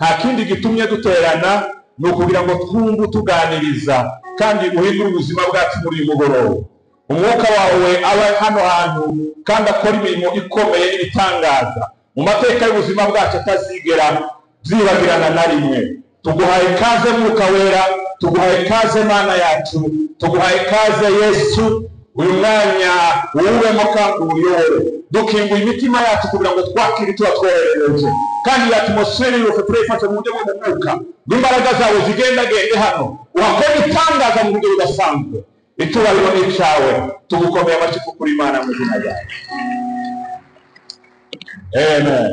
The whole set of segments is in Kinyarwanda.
Nta kindi gitumye duterana ni ukugira ngo twumve utuganiriza kandi uhindure ubuzima bwacu muri uyu mugoroba. Umwuka wawe aba hano hantu kandi akora imirimo ikomeye n'ibitangaza mu mateka y'ubuzima bwacu atazigera byibagirana na rimwe. Tuguhaye ikaze Mwuka Wera, tuguhaye ikaze Mana yacu, tuguhaye ikaze Yesu. Uyu mwanya uwubemo kandi uwuyobore. Dukinguye imitima yacu kugira ngo twakire icyo watwoherereje, kandi iyi atmosfere yose turayifashe mu buryo bwo mu mwuka, n'imbaraga zawe zigendagende hano, uhakore ibitangaza mu buryo budasanzwe. Icyubahiro ni icyawe, tugukomeye amashyi kuko uri Imana mu izina ryawe. Amen.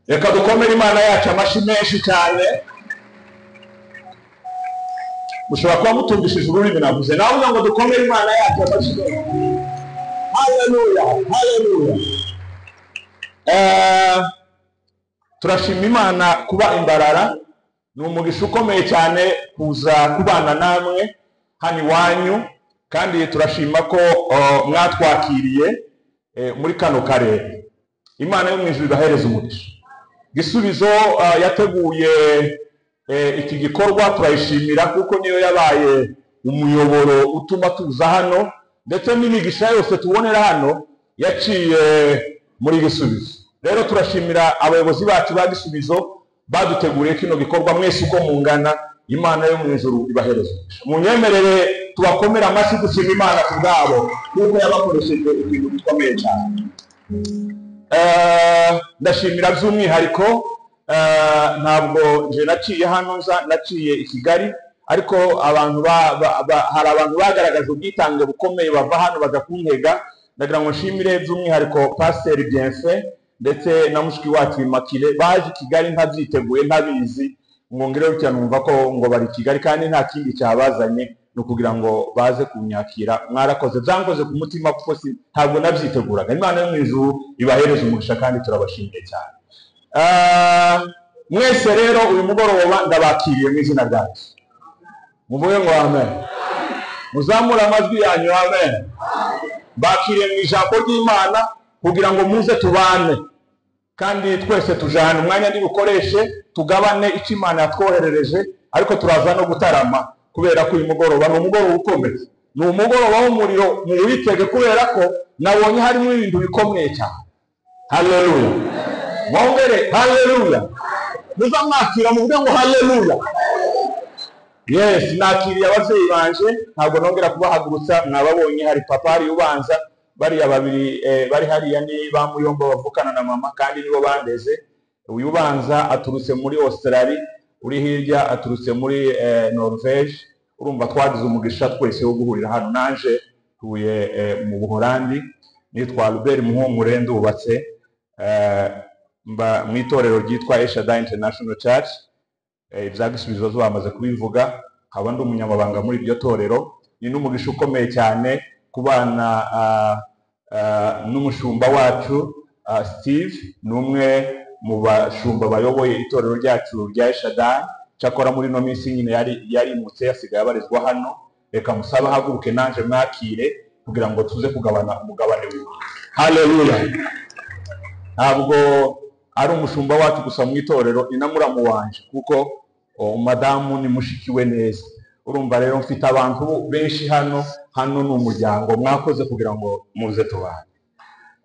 Reka dukomere Imana yacu amashyi menshi cyane. Mushobora kuba mutumvishije ururimi navuze, navuga ngo dukomere Imana yacu amashyi menshi. Haleluya, haleluya. Turashima Imana kuba imbarara. Ni umugisha ukomeye cyane kuza kubana namwe hano iwanyu, kandi turashima ko mwatwakiriye muri kano karere. Imana yo mu ijuru ibahereze umugisha. Gisubizo yateguye iki gikorwa, turayishimira kuko niyo yabaye umuyoboro utuma tuza hano, ndetse n'imigisha yose tubonera hano yaciye muri Gisubizo. Rero turashimira abayobozi bacu ba Gisubizo baduteguriye kino gikorwa. Mwese uko mungana, Imana yo mu ijuru ibahereze umugisha. Munyemerere tubakomere amashyi dushima Imana ku bwabo kuko yabakoresheje ibintu bikomeye cyane. Ndashimira by'umwihariko, ntabwo nje naciye hano nza, naciye i Kigali, ariko hari abantu bagaragaje ubwitange bukomeye bava hano baza kuntega. Ndagira ngo nshimire by'umwihariko Pasteur Bienfait ndetse na mushiki wacu Immaculée, baje i Kigali ntabyiteguye ntabizi, ngo ngire gutya numva ko ngo bari i Kigali kandi nta kindi cyabazanye ni ukugira ngo baze kunyakira. Mwarakoze, byankoze ku mutima kuko ntabwo nabyiteguraga. Imana yo mu ijuru ibahereze umugisha kandi turabashimiye cyane. Mwese rero uyu mugoroba ndabakiriye mu izina rya Yesu. Muvuge ngo amen. Muzamure amajwi yanyu amen. Bakiriye mu ijambo ry'Imana kugira ngo muze tubane, kandi twese tujane umwanya ndibukoreshe tugabane icyo Imana yatwoherereje, ariko turaza no gutarama kubera ko uyu mugoroba ni umugoroba ukomeye, ni umugoroba w'umuriro, muwitege kubera ko nabonye harimo ibintu bikomeye cyane. Haleluya. Mwongere haleluya. Muzamwakira muvuge ngo haleluya. Yes, nakiriye ababyeyi banje, ntabwo nongera kubahagurutsa. Mwababonye, hari papa hari ubanza, bariya babiri bari hariya ni ba Muyombo bavukana na mama kandi nibo bandeze. Uyu ubanza aturutse muri Australia, uri hirya aturutse muri Norvege. Urumva twagize umugisha twese wo guhurira hano. Nanje tuye mu Buholandi, nitwa Albert Muhumure, ndubatse mba mu itorero ryitwa Eshada International Church. Ibya Gisubizo zo bamaze kubivuga, nkaba ndi umunyamabanga muri iryo torero. Ni n'umugisha ukomeye cyane kubana n'umushumba wacu Steve, ni umwe mu bashumba bayoboye itorero ryacu rya Eshada. Cyakora muri ino minsi nyine yarimutse, asigaye abarizwa hano. Reka musabe ahaguruke nanje mwakire kugira ngo tuze kugabana umugabane w'Imana. Haleluya. Ntabwo ari umushumba wacu gusa mu itorero, ni na muramu wanje kuko madamu ni mushiki we neza. Urumva rero mfite abantu benshi hano, hano ni umuryango. Mwakoze kugira ngo muze tubane.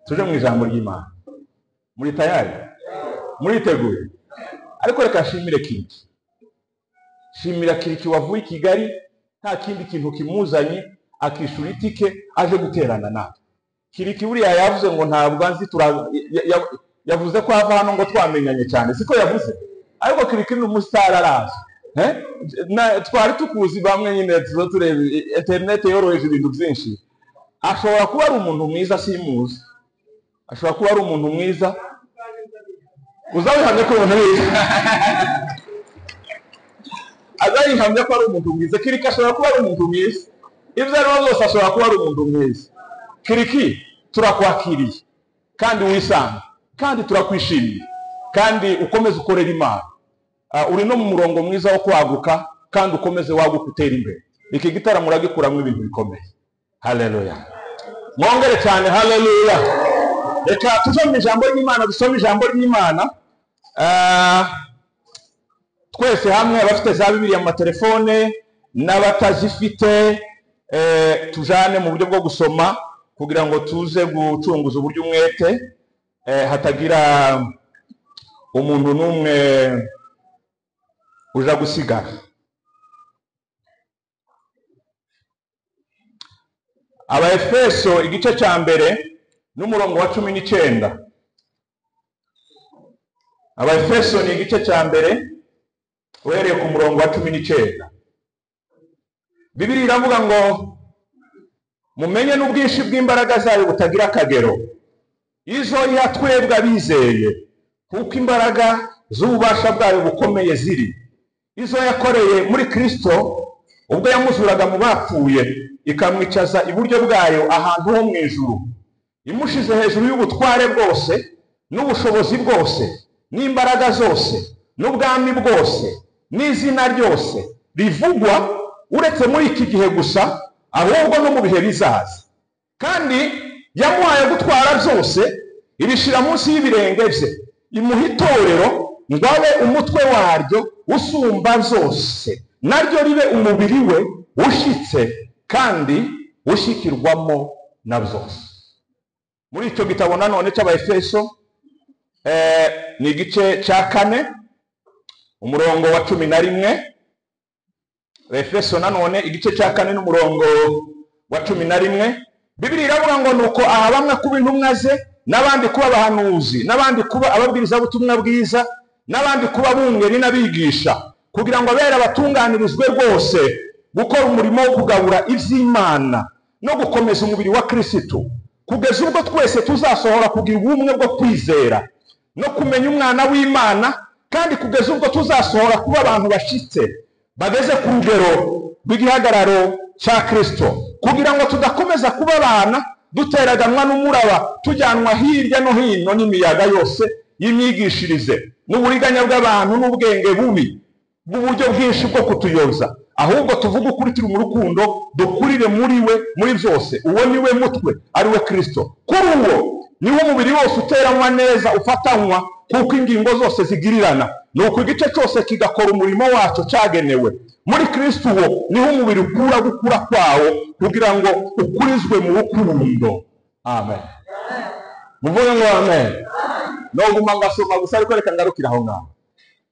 Tuje mu ijambo ry'Imana. Muri tayari? Muriteguye? Ariko reka nshimire Kiriki. Shimira Kiriki wavuye i Kigali nta kindi kintu kimuzanye, akishura itike aje guterana natwe. Kiriki buriya yavuze ngo ntabwo anzi, yavuze ko ava hano ngo twamenyanye cyane, siko yavuze? Ariko Kiriki ni umusitari arazi. Twari tukuzi bamwe nyine tuzo tureba internet yoroheje ibintu byinshi. Ashobora kuba ari umuntu mwiza, simuzi. Ashobora kuba ari umuntu mwiza. Uzabihamya ko umuntu mwiza. Azayihamya ko ari umuntu mwiza. Kiriki ashobora kuba ari umuntu mwiza. Ibyo ari byo byose ashobora kuba ari umuntu mwiza. Kiriki, turakwakiriye kandi wisange, kandi turakwishimiye, kandi ukomeze ukorera Imana. Uri no mu murongo mwiza wo kwaguka, kandi ukomeze waguka utera imbere. Iki gitaramo uragikuramwo ibintu bikomeye. Haleluya. Mwongere cyane haleluya. Reka tuje mu ijambo ry'Imana, dusome ijambo ry'Imana. Twese hamwe, abafite za Bibiliya mu matelefone n'abatazifite, tujane mu buryo bwo gusoma kugira ngo tuze gucunguza uburyo umwete, hatagira umuntu n'umwe uja gusigara. Abaefeso igice cya mbere n'umurongo wa 19. Abaefeso ni igice cya mbere uhereye ku murongo wa 19. Bibiliya iravuga ngo mumenye n'ubwinshi bw'imbaraga zayo butagira akagero, izo iha twebwe abizeye, kuko imbaraga z'ububasha bwayo bukomeye ziri, izo yakoreye muri Kristo ubwo yamuzuraga mu bapfuye, ikamwicaza iburyo bwayo ahantu ho mu ijuru, imushize hejuru y'ubutware bwose n'ubushobozi bwose n'imbaraga zose n'ubwami bwose n'izina ryose rivugwa, uretse muri iki gihe gusa, ahubwo no mu bihe bizaza. Kandi yamuhaye gutwara byose, ibishira munsi y'ibirenge bye, imuha itorero ngo abe umutwe waryo usumba byose, naryo ribe umubiri we ushitse kandi ushikirwamo na byose. Muri icyo gitabo nanone cy'Abaefeso, ni igice cya 4 umurongo wa 11. Efeso nanone igice cya 4 n'umurongo wa 11. Bibiliya iravuga ngo nuko aha bamwe kuba intumwa ze, n'abandi kuba abahanuzi, n'abandi kuba ababwirizabutumwa bwiza, n'abandi kuba abungeri n'abigisha, kugira ngo abera batunganirizwe rwose gukora umurimo wo kugabura iby'Imana no gukomeza umubiri wa Kristo, kugeza ubwo twese tuzasohora kugira ubumwe bwo kwizera no kumenya umwana w'Imana, kandi kugeza ubwo tuzasohora kuba abantu bashitse bageze ku rugero rw'igihagararo cya Kristo, kugira ngo tudakomeza kuba abana duteraganwa n'umuraba, tujyanwa hirya no hino n'imiyaga yose y'imyigishirize n'uburiganya bw'abantu n'ubwenge bubi bw'uburyo bwinshi bwo kutuyoza, ahubwo tuvuge ukuri turi mu rukundo, dukurire muri we muri byose. Uwo ni we mutwe, ari we Kristo. Kuri uwo niwo umubiri wose uteranwa neza ufatanywa, kuko ingingo zose zigirirana, nuko igice cyose kigakora umurimo wacyo cyagenewe. Muri Kristo uwo niho umubiri ukura gukura kwawo, kugira ngo ukurizwe mu rukundo. Amen. Muvuge ngo amen. Noguma ngasoma gusa, ariko reka ngarukira aho ngaho.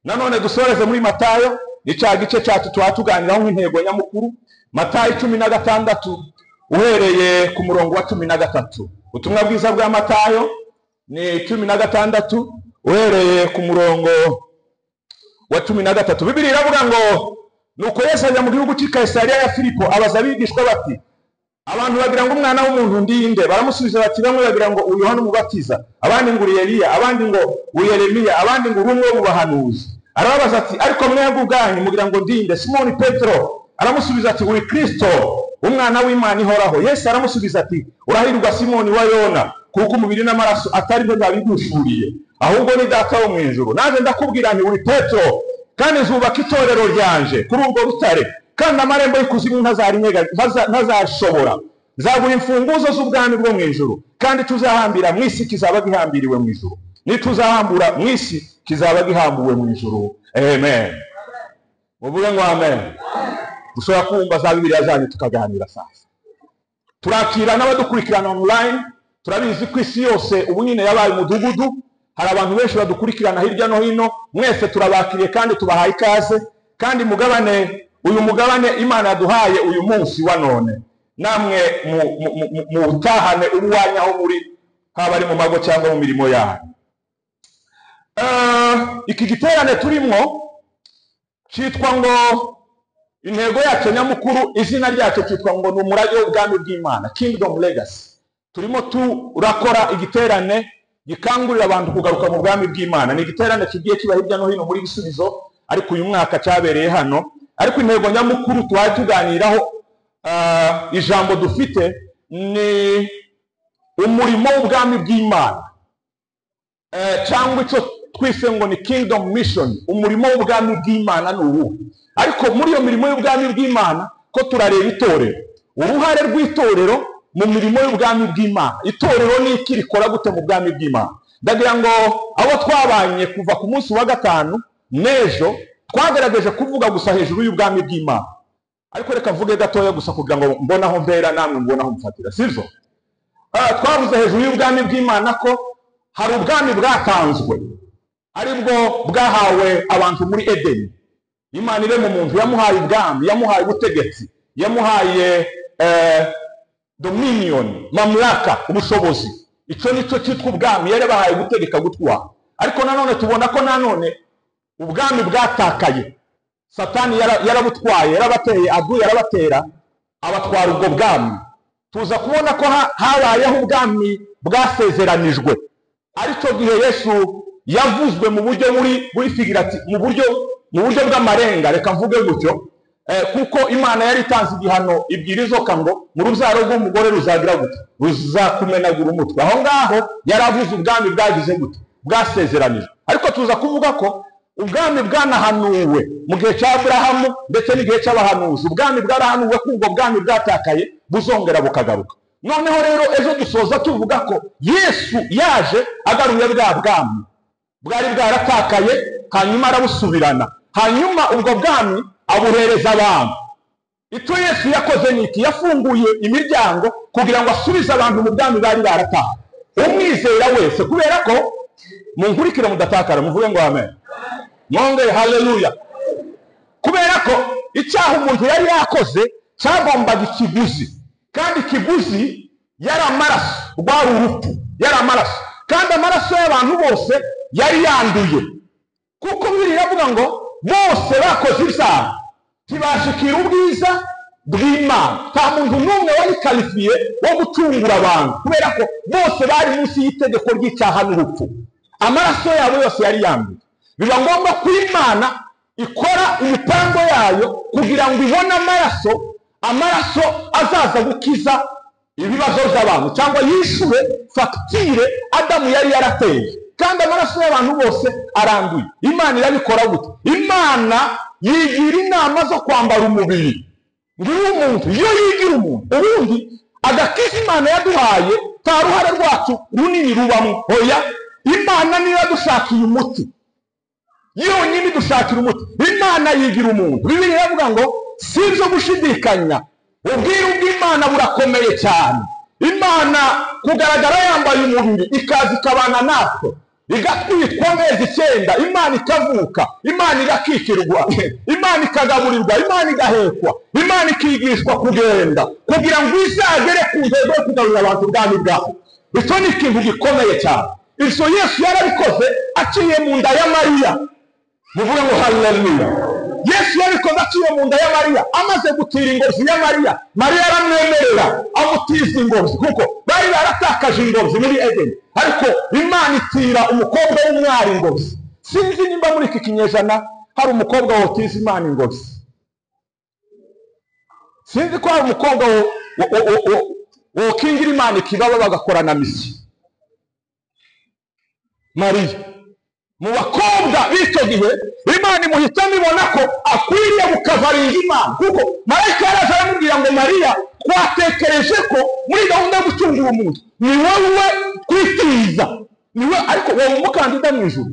Nanone dusoreze muri Matayo, ni cya gice cyacu twatuganiraho nk'intego nyamukuru. Matayo 16 uhereye ku murongo wa 13. Ubutumwa bwiza bwa Matayo ni 16 uhereye ku murongo wa 13. Bibiliya iravuga ngo nuko Yesu ajya mu gihugu cy'i Kayisariya ya Filipo, abaza abigishwa bati, abantu bagira ngo umwana w'umuntu ndinde? Baramusubiza bati, bamwe bagira ngo uri Yohana Umubatiza, abandi ngo uri Eliya, abandi ngo uri Yeremiya, abandi ngo uri umwe mu bahanuzi. Arababaza ati, ariko mwebwe ubwanyu mugira ngo ndinde? Simoni Petero aramusubiza ati, uri Kristo umwana w'Imana ihoraho. Yesu aramusubiza ati, urahirwa Simoni wa Yona, kuko umubiri n'amaraso atari byo byabigushuriye, ahubwo ni Data wo mu ijuru. Nanjye ndakubwira nti uri Petero, kandi nzubaka itorero ryanje kuri urwo rutare, kandi amarembo y'ikuzimu ntazashobora. Nzaguha imfunguzo z'ubwami bwo mu ijuru, kandi tuzahambira mu isi kizaba gihambiriwe mu ijuru, nituzahambura mu isi kizaba gihambuwe mu ijuru. Amen. Muvuge ngo amen. Dushobora kumva za Bibiliya zanyu tukaganira sasa. Turakira n'abadukurikirana online. Turabizi ko isi yose ubu nyine yabaye umudugudu, hari abantu benshi badukurikirana hirya no hino. Mwese turabakiriye kandi tubahaye ikaze, kandi mugabane uyu mugabane Imana yaduhaye uyu munsi wa none, namwe mutahane ubuwanya aho muri, haba ari mu mago cyangwa mu mirimo yanyu. Iki giterane turimo cyitwa ngo intego yacyo nyamukuru, izina ryacyo cyitwa ngo ni umurage w'ubwami bw'Imana, Kingdom Legacy. Turimo turakora igiterane gikangurira abantu kugaruka mu bwami bw'Imana. Ni igiterane kigiye kiba hirya no hino muri Gisubizo, ariko uyu mwaka cyabereye hano. Ariko intego nyamukuru twari tuganiraho, ijambo dufite ni umurimo w'ubwami bw'Imana, cyangwa icyo twise ngo ni Kingdom Mission. Umurimo w'ubwami bw'Imana ni uwuhe? Ariko muri iyo mirimo y'ubwami bw'Imana ko turareba itorero, uruhare rw'itorero mu mirimo y'ubwami bw'Imana. Itorero ni iki, rikora gute mu bwami bw'Imana? Ndagira ngo abo twabanye kuva ku munsi wa gatanu n'ejo Twagerageje kuvuga gusa hejuru y'ubwami bw'Imana, ariko reka mvuge gatoya gusa kugira ngo mbone aho mbera namwe mbone aho mfatira, sibyo? Twavuze hejuru y'ubwami bw'Imana ko hari ubwami bwatanzwe, aribwo bwahawe abantu muri Edeni. Imana irema umuntu, yamuhaye ubwami, yamuhaye ubutegetsi, yamuhaye dominion, mamlaka, ubushobozi. Icyo nicyo cyitwa ubwami, yari bahaye gutegeka, gutwara. Ariko nanone tubona ko nanone ubwami bwatakaye. Satani yarabutwaye, yarabateye, aduye yarabatera, abatwara ubwo bwami. Tuza kubona ko habayeho ubwami bwasezeranijwe, aricyo gihe Yesu yavuzwe mu buryo buri figurati, mu buryo bw'amarenga, reka mvuge gutyo, kuko Imana yari itanze igihano, ibwira inzoka ngo mu rubyaro rw'umugore ruzagira gute, ruzakumenagura umutwe. Aho ngaho yaravuze ubwami bwagize gute, bwasezeranijwe. Ariko tuza kuvuga ko ubwami bwanahanuwe mu gihe cya Aburahamu ndetse n'igihe cy'abahanuzi. Ubwami bwarahanuwe ko ubwo bwami bwatakaye buzongera bukagaruka. Noneho rero ejo dusoza tuvuga ko Yesu yaje agaruye bwa bwami bwari bwaratakaye, hanyuma arabusubirana, hanyuma ubwo bwami abuhereza abantu. Icyo Yesu yakoze ni iki? Yafunguye imiryango kugira ngo asubize abantu mu bwami bari barataha. Umwizera wese, kubera ko munkurikire mudatakara, muvuge ngo amen, mwongere haleluya. Kubera ko icyaha umuntu yari yakoze cyagombaga ikiguzi, kandi ikiguzi yari amaraso, rwari urupfu, yari amaraso, kandi amaraso y'abantu bose yari yanduye. Kuko Bibiliya iravuga ngo bose bakoze ibyaha ntibashikira ubwiza bw'Imana. Nta muntu n'umwe wari karifiye wo gucungura abantu, kubera ko bose bari munsi y'itegeko ry'icyaha n'urupfu. Amaraso yabo yose yari yanduye. Biba ngombwa ko Imana ikora imipango yayo kugira ngo ibone amaraso, amaraso azaza gukiza ibibazo by'abantu, cyangwa yishure fagitire Adamu yari yarateye. Kandi amaraso y'abantu bose aranduye. Imana irabikora gute? Imana yigira inama zo kwambara umubiri. Ngiyo umuntu iyo yigira umuntu, ubundi agakiza Imana yaduhaye nta ruhare rwacu runini rubamo. Oya, Imana niyo yadushakiye umuti, yonyine idushakira umuti. Imana yigira umuntu. Bibiliya iravuga ngo si ibyo gushidikanya, ubwiru bw'Imana burakomeye cyane. Imana kugaragara yambaye umubiri, ikaza ikabana natwe, igatwitwa amezi 9, Imana ikavuka, Imana igakikirwa, Imana ikagaburirwa, Imana igahekwa, Imana ikigishwa kugenda, kugira ngo izagere ku ntego yo kugarura abantu ubwami bwawe. Icyo ni ikintu gikomeye cyane. Ibyo Yesu yarabikoze aciye mu nda ya Mariya. Muvuge ngo haleluya. Yesu yabikoze aciye mu nda ya Mariya, amaze gutira ingobyi ya Mariya. Mariya aramwemerera amutiza ingobyi, kuko bari baratakaje ingobyi muri Edeni, ariko Imana itira umukobwa w'umwari ingobyi. Sinzi nimba muri iki kinyejana hari umukobwa wotiza Imana ingobyi. Sinzi ko hari umukobwa wokingira Imana ikibaba bagakorana misi. Mariya mu bakobwa b'icyo gihe, Imana imuhitamo ibona ko akwiriye gukavaringa Imana, kuko marayika yaraje aramubwira ngo Mariya, twatekereje ko muri gahunda yo gucungura umuntu ni wowe twitiza, ni wowe, ariko wowe umukandida mu ijuru,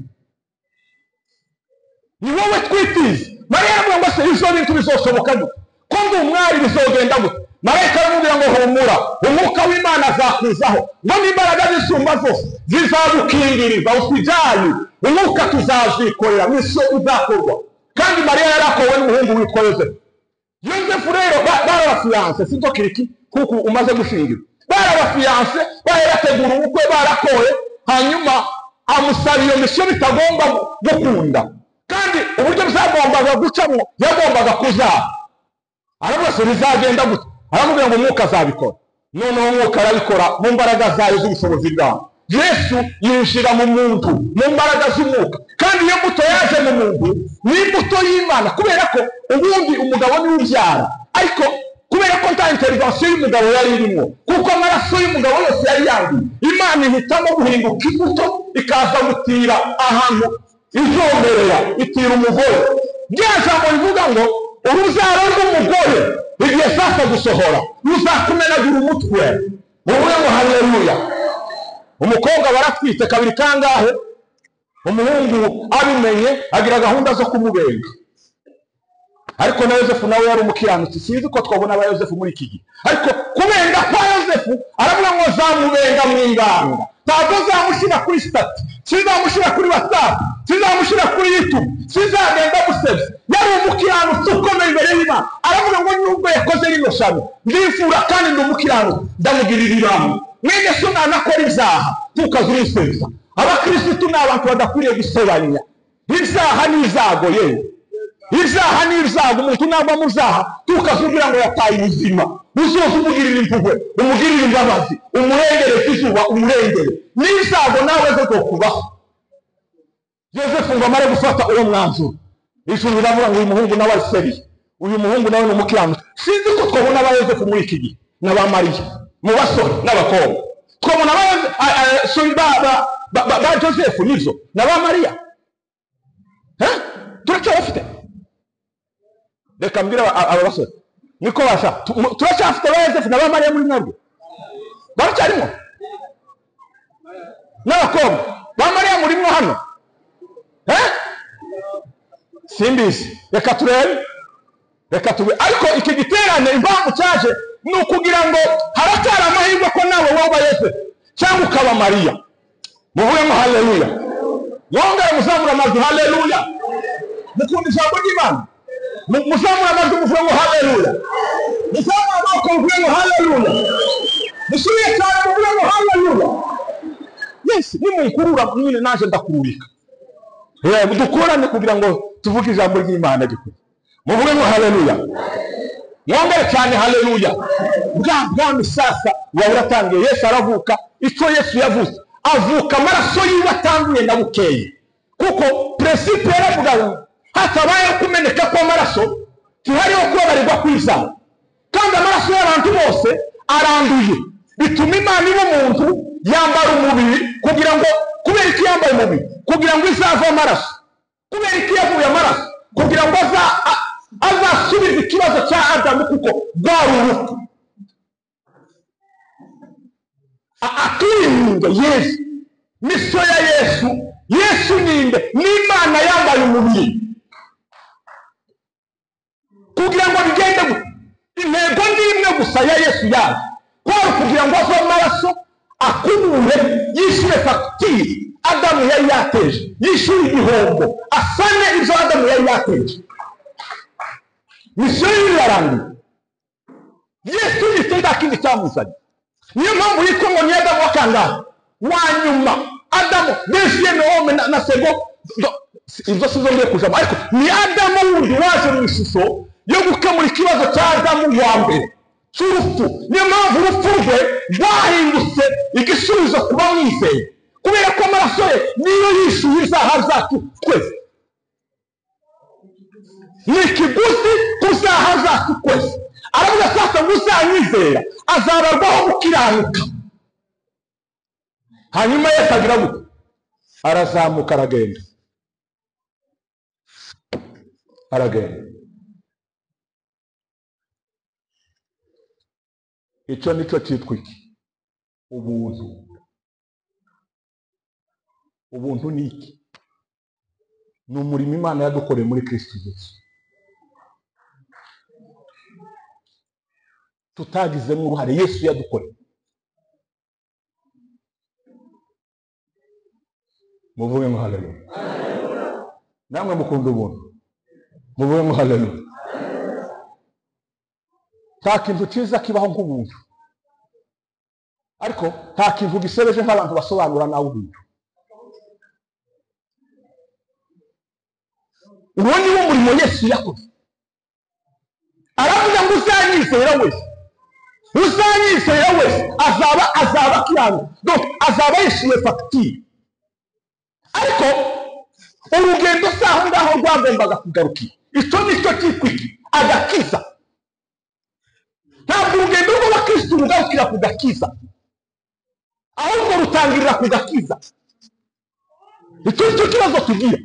ni wowe twitiza. Mariya aramubwira ngo se ibyo bintu bizoshoboka gute? Ko ndi umwari bizogenda gute? Marayika aramubwira ngo humura, umwuka w'Imana azakuzaho, ngo n'imbaraga z'isumba zose zizagukingiriza, usijali, umwuka tuzazikorera, misiyo izakorwa. Kandi Mariya yarakowe n'umuhungu witwa Yosefu. Yosefu rero barabafiyanse, sibyo kiriki, kuko umaze gushingirwa. Barabafiyanse, barategura ubukwe, barakowe, hanyuma amusaba iyo misiyo bitagomba gukunda. Kandi uburyo byagombaga gucamo, yagombaga kuzaba. Aravuga se bizagenda gute? Aramubwira ngo umwuka azabikora. Noneho umwuka arabikora mu mbaraga zayo z'ubushobozi bwawe. Yesu yinjira mu muntu mu mbaraga z'umwuka, kandi iyo mbuto yaje mu muntu ni imbuto y'Imana, kubera ko ubundi umugabo niwe ubyara, ariko kubera ko nta intervention y'umugabo yari irimo, kuko amaraso y'umugabo yose yari yanduye, Imana ihitamo guhinduka imbuto ikaza gutira ahantu izomerera, itira umugore. Rya jambo rivuga ngo urubyaro rw'umugore igihe sasa gusohora ruzakumenagura umutwe. Muvuge ngo haleluya. Umukobwa baratwite kabiri kangahe, umuhungu abimenye agira gahunda zo kumubenga. Ariko na Yosefu nawe yari umukiranutsi, sinzi ko twabona aba Yosefu muri iki gihe. Ariko kubenga kwa Yosefu aravuga ngo zamubenga mu ibanga, ntabwo zamushyira kuri stati, sizamushyira kuri WhatsApp, sizamushyira kuri YouTube, sizagenda musebya. Yari umukiranutsi ukomeye imbere y'Imana. Aravuga ngo nubwo yakoze rino shami ndifura kandi ndi umukiranutsi, ndamugirira ibanga. Mwene so nanakora ibyaha tukaza umusebya. Abakirisitu ni abantu badakwiriye gusebanya. Ibyaha ni ibyago yewe, ibyaha ni ibyago. Umuntu nagwa mu byaha tukazugira ngo yataye ubuzima, uzoze umugirira impuhwe, umugirire imbabazi, umurengere ku izuba, umurengere. N'ibyago nawe zo kubaho. Yosefu ngo amare gufata uwo mwanzuro, ijuru riravuga ngo uyu muhungu nawe ariseriye, uyu muhungu nawe ni umukiranutsi. Sinzi ko twabona aba Yosefu muri iki gihe n'aba Mariya mu basore n'abakobwa. Twabona ba Yosefu nibyo n'aba Mariya, turacyabafite. Reka mbwira aba basore niko basha, turacyafite aba Yosefu n'aba Mariya muri mwebwe, baracyarimo n'abakobwa ba Mariya murimo hano? Simbizi, reka turebe, reka tube. Ariko iki giterane impamvu cyaje ni ukugira ngo haracyari amahirwe ko nawe waba Yosefu cyangwa ukaba Mariya. Muvuge ngo haleluya, mwongere muzamura amajwi haleluya. Mukunda ijambo ry'Imana, muzamura amajwi muvuge ngo haleluya, muzamura amaboko muvuge ngo haleluya, musubire cyane muvuge ngo haleluya. Yes, nimunkurura nyine naje ndakururika. Dukorane kugira ngo tuvuge ijambo ry'Imana gikuru. Muvuge ngo haleluya, mwongere cyane haleluya. Bwa bwami sasa buba buratangiye. Yesu aravuka. Icyo Yesu yavuze, avuka amaraso yiwe atanduye na bukeye, kuko principe yaravuga ngo hatabayeho kumeneka kw'amaraso ntihariho kubabarirwa kw'ibyaha, kandi amaraso y'abantu bose aranduye. Bituma Imana iba umuntu yambara umubiri, kugira ngo kubera iki yambaye umubiri? Kugira ngo izave amaraso. Kubera iki yavuye amaraso? Kugira ngo azasubize ikibazo cya Adamu, kuko bwari urupfu. Akirinda Yesu, miso ya Yesu. Yesu ninde? Ni Imana yambaye umubiri kugira ngo bigende gute. Intego ni imwe gusa ya Yesu yaje, kwari kugira ngo ave amaraso akubure, yishyure fagitire Adamu yari yateje, yishyure igihombo, asane ibyo Adamu yari yateje. Misiyo yiwe irarangiye. Yesu nicyo nta kindi cyamuzanye. Niyo mpamvu yitwa ngo ni Adamu wa kangahe? Wa nyuma. Adamu deuxième homme na second, ibyo sizo ngiye kujamo, ariko ni Adamu wundi waje mu ishusho yo gukemura ikibazo cya Adamu wa mbere cy'urupfu. Niyo mpamvu urupfu rwe rwahindutse igisubizo ku bamwizeye, kubera ko amaraso ye niyo yishyuye ibyaha byacu twese. Ni ikiguzi ku byaha byacu twese. Aravuga sasa ngo uzanyizera azabarwaho gukiranuka. Hanyuma Yesu agira gute? Arazamuka aragenda, aragenda. Icyo nicyo cyitwa iki? Ubuntu. Ubuntu ni iki? Ni umurimo Imana yadukoreye muri Kristo Yesu, tutagizemo uruhare. Yesu yadukoreye. Muvuge ngo haleluya. Namwe mukunda ubuntu, muvuge ngo haleluya. Nta kintu cyiza kibaho nk'ubuntu, ariko nta kintu gisebeje nk'abantu basobanura nawe ubuntu. Uwo ni wo murimo Yesu yakoze. Aravuga ngo uzanyizera wese, uzanyizera wese azaba akiranuka, donc azaba yishyuye fagitire. Ariko urugendo si aho ngaho rwagombaga kugarukira. Icyo nicyo cyitwa iki? Agakiza. Ntabwo urugendo rw'abakirisitu rugarukira ku gakiza, ahubwo rutangirira ku gakiza. Icyo nicyo kibazo tugira.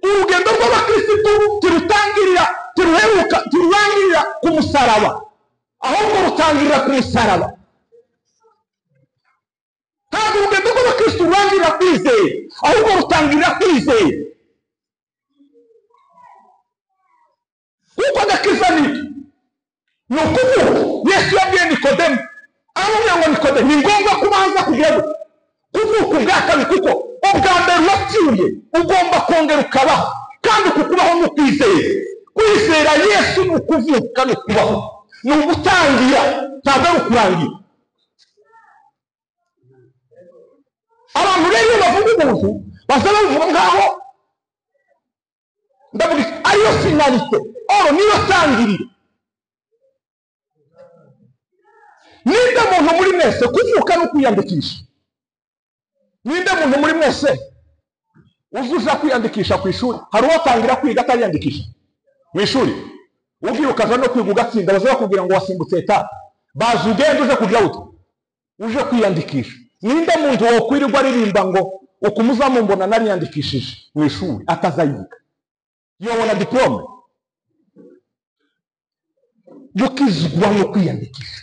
Urugendo rw'abakirisitu tirutangirira, tiruheruka, tirurangirira ku musaraba, ahubwo rutangirira ku musaraba. Ntabwo urugendo rw'abakirisitu rurangirira kwizera, ahubwo rutangirira kwizera. Nikodemu, aramubwira ngo Nikodemu, ni ngombwa kubanza kugira ngo kuvuka ubwa kabiri, kuko ubwa mbere wapfuye ugomba kongera ukabaho, kandi uku kubaho ni ukwizera. Kwizera Yesu ni ukuvuka, ni ukubaho, ni ugutangira, ntabwo ari ukurangira. Abantu rero iyo bavuga ubuntu baza bavuga nkaho ndavuga ariyo finalité, oro niyo tangiriro. Ninde muntu muri mwese kuvuka no kwiyandikisha? Ninde muntu muri mwese uzuja kwiyandikisha ku ishuri? Hari uwatangira kwiga atariyandikisha mu ishuri? Ugiye ukaza no kwiga ugatsinda, baza bakubwira ngo wasimbutse etape, baza ugenda uje kugira ute? Uje kwiyandikisha. Ninde muntu wokwirirwa aririmba ngo ukumuzamumbona nariyandikishije mu ishuri atazayiga, yobona diplome? Gukizwa no kwiyandikisha,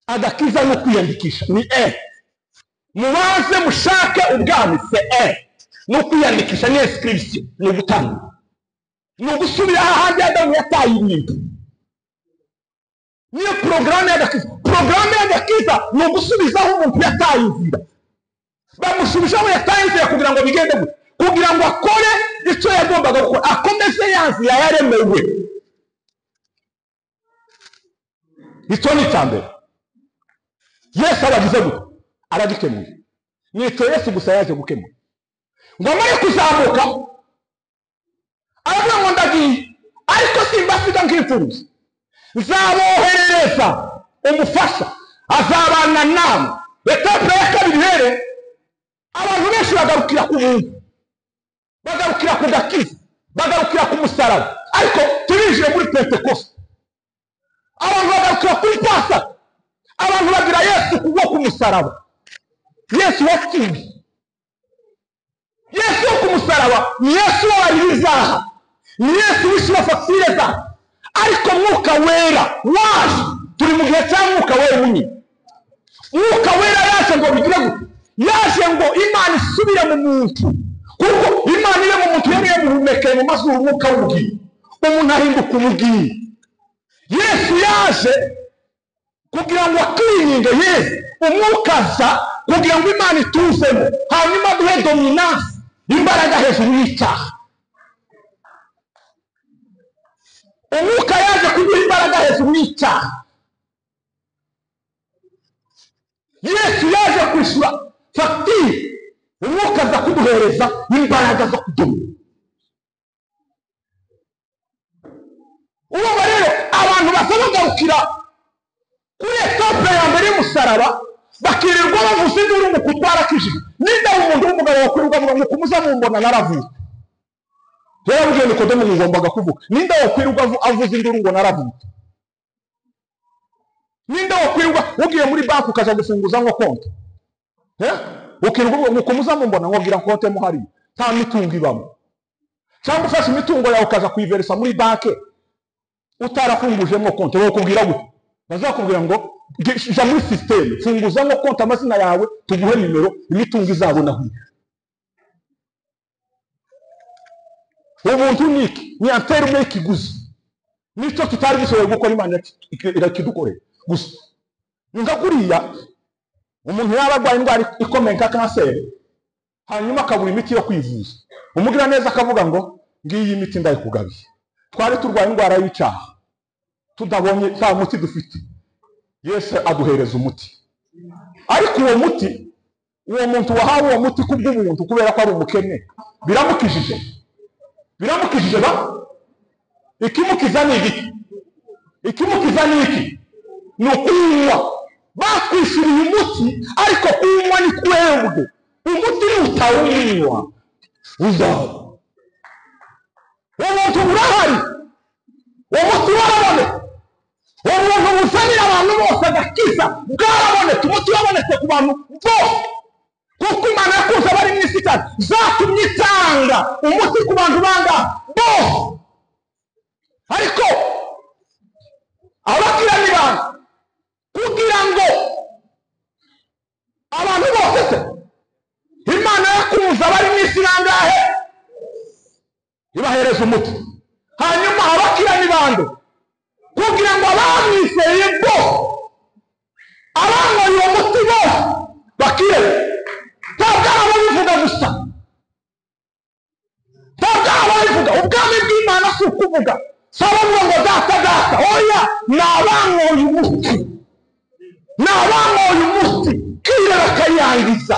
agakiza no kwiyandikisha ni e. Mubanze mushake ubwami, se e. No kwiyandikisha ni inscription, ni gutanga, ni ugusubira ahandi Adamu yataye ibintu. Niyo porogaramu y'agakiza. Porogaramu y'agakiza ni ugusubizaho umuntu yataye inzira. Bamushubije aho yataye inzira kugira ngo bigende gute? Kugira ngo akore icyo yagombaga gukora, akomeze ya nzira yaremewe. Icyo ni icya mbere. Yesu abagize gute? Aragikemuye. Nicyo Yesu gusa yaje gukemura. Ngo amare kuzamuka, aravuga ngo ndagiye, ariko simbasiga nk'imfuruzi, nzaboherereza umufasha, azabana namwe. Etape ya kabiri rero, abantu benshi bagarukira ku buntu, bagarukira ku gakiza, bagarukira ku musaraba, ariko turinjiye muri Pentekoste. Abantu bagarukira kuri Pasaka, abantu bagira Yesu kubwo ku musaraba. Yesu wapfuye, Yesu wo ku musaraba ni Yesu w'abarizaha, ni Yesu wishyura fagitire zaha. Ariko Mwuka Wera waje, turi mu gihe cya Mwuka Wera ubunyine. Mwuka Wera yaje ngo bigire gute? Yaje ngo Imana isubire mu muntu, kuko Imana iri mu muntu yari yamuhumekeye mu mazuru umwuka w'ubugingo, umuntu ahinduka ubugingo. Yesu yaje kugira ngo akwiringe Yesu, umwuka aza kugira ngo Imana ituzemo, hanyuma duhe dominance, imbaraga hejuru y'icyaha. Umwuka yaje kuguha imbaraga hejuru y'icyaha. Yesu yaje kwishyura fagitire, umwuka aza kuduhereza imbaraga zo kudomina. Urumva rero abantu baza bagarukira kuri etape ya mbere y'umusaraba, bakirirwa bavuza induru ngo kutwarakijije. Ninde umuntu w'umugabo wakwirirwa avuga ngo kumuzamumbona naravutse? Yarabwiye Nikodemu ngo ugombaga kuvuka. Ninde wakwirirwa avuza induru ngo naravutse? Ninde wakwirirwa ugiye muri banki ukaza gufunguza ngo konti, ukirirwa ngo kumuzamumbona ngo gira konti mo hariya, nta mitungo ibamo, cyangwa ufashe imitungo yawe ukaza kuyiveresa muri banki utarafungujemo konti, bakubwira gute? Bazakubwira ngo jya muri sisiteme, funguzamo konti, amazina yawe, tuguhe nimero, imitungo izabona aho. Ubuntu ni iki? Ni anterume y'ikiguzi. Nicyo tutari dushoboye gukora, Imana irakidukorera gusa. Ni nka kuriya umuntu yaba arwaye indwara ikomeye nka kanseri, hanyuma akabura imiti yo kwivuza, umugiraneza akavuga ngo ngiyi imiti ndayikugabiye. Twari turwaye indwara y'icyaha, tudabonye nta muti dufite, Yesu aduhereza umuti. Ariko uwo muti, uwo muntu wahawe uwo muti kubw'ubuntu kubera ko ari umukene, biramukijije. Biramukijije ba? Ikimukiza ni iki? Ikimukiza ni iki? Ni ukunywa. Bakwishyuriye umuti, ariko kunywa ni twebwe. Umuti nutawunywa uzaba. Umuntu urahari, umuti warabonetse, umuntu buzanira abantu bose agakiza bwarabonetse, umuti wabonetse ku bantu bose, kuko Imana yakunze abari mu isi cyane, zatumye itanga umuti ku bantu banga bose. Ariko abakira ni bantu kugira ngo abantu bose se Imana yakunze abari mu isi bangahe ibahereza umuti, hanyuma abakira ni bande kugira ngo abamwizeye bose Abanyoye uwo muti bose bakirera. Ntabwo ari ababivuga gusa, ntabwo ari ababivuga. Ubwami bw'Imana si ukuvuga, si abavuga ngo data data, oya, ni abanyoye umuti, ni abanyoye umuti kire bakayangiza.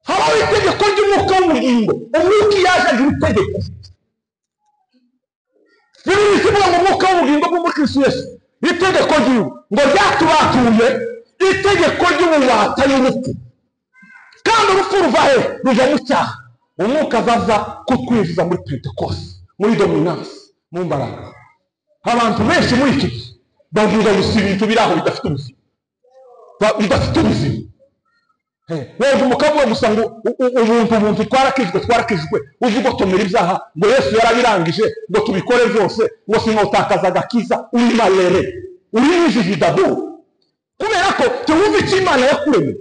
Habaho itegeko ry'umwuka w'ubugingo. Umwuka iyo aje agira itegeko. Bibiliya ivuga ngo umwuka w'ubugingo bw'umukristo Yesu, itegeko ry'iwe ngo ryatubatuye itegeko ry'ububata y'urupfu. Kandi urupfu ruva he? Ruva mu cyaha. Umwuka azaza kutwinjiza muri Pentekoste, muri dominance, mu mbaraga. Abantu benshi muri iki gihe bavuga gusa ibintu biri aho bidafite ubuzima, bidafite ubuzima. Wumva umukavuga gusa ngo ubuntu ubuntu twarakijwe twarakijwe, uzi ugotomera ibyaha ngo Yesu yarabirangije ngo tubikore byose, ngo sinotakaza agakiza. Uri malere, uri injiji dabo, kubera ko tuwumva icyo Imana yakuremeye.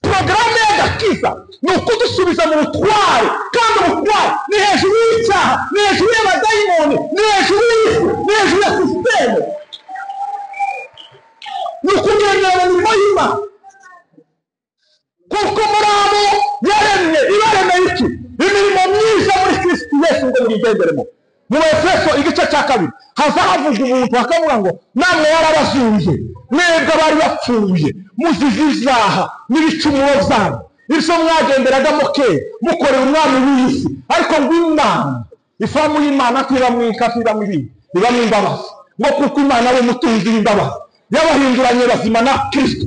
Porogaramu y'agakiza ni ukudusubiza mu butware, kandi ubutware ni hejuru y'icyaha, ni hejuru y'abadayimoni, ni hejuru y'isi, ni hejuru ya sisiteme, ni ukugendera mu mirimo y'Imana. Kuko muri abo yaremye, ibaremeye iki? Imirimo myiza muri Kristo Yesu ngo muyigenderemo. Mu Efeso igice cya 2 haza havuga ubuntu, hakavuga ngo namwe yarabazuye mwebwe abari bapfuye muzize ibyaha n'ibicumuro byanyu, ibyo mwagenderagamo kera mukorera umwami w'isi. Ariko ngo Imana, ifamu y'Imana ntibamwo inka, ntibamwo ibindi, ibamwo imbabazi. Ngo kuko Imana ari umutunzi w'imbabazi, yabahinduranye bazima na Kristo,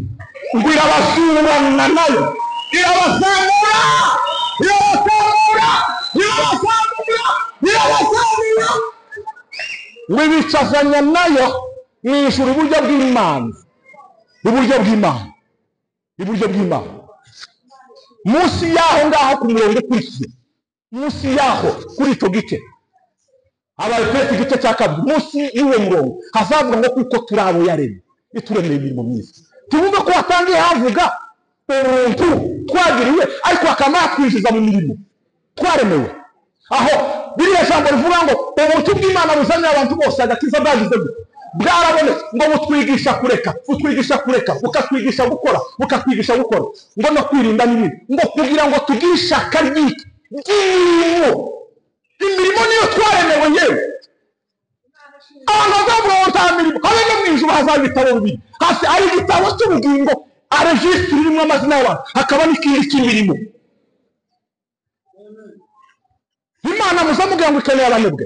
ngo irabazurana nayo, irabazamura, irabazamura, irabazamura, irabazamura, ngo ibicazanya nayo mu ijuru iburyo bw'Imana, iburyo bw'Imana, iburyo bw'Imana. Munsi y'aho ngaho ku murongo ukurikiye, munsi y'aho kuri icyo gice, Abaefeso igice cya 2, munsi y'uwo murongo hazavuga ngo kuko turi abo yaremye, ituremeye imirimo myiza. Tubumve ko watangiye havuga ubuntu twagiriwe, ariko hakaba hatwinjiza mu mirimo twaremewe. Aho biriya jambo rivuga ngo ubuntu bw'Imana buzanira abantu bose agakiza bwagize gute? Bwarabonetse. Ngo butwigisha kureka, butwigisha kureka, bukatwigisha gukora, bukatwigisha gukora, ngo no kwirinda n'ibindi, ngo kugira ngo tugire ishaka ry'imirimo. Imirimo niyo twaremewe yewe. Abantu bazavuga ngo nta mirimo, habe no mu ijuru hazaba ibitabo bibiri. Hasi ari igitabo cy'ubugingo, regisitiri irimo amazina y'abantu, hakaba n'ikindi cy'imirimo. Imana muzamubwira ngo ikeneye abanebwe.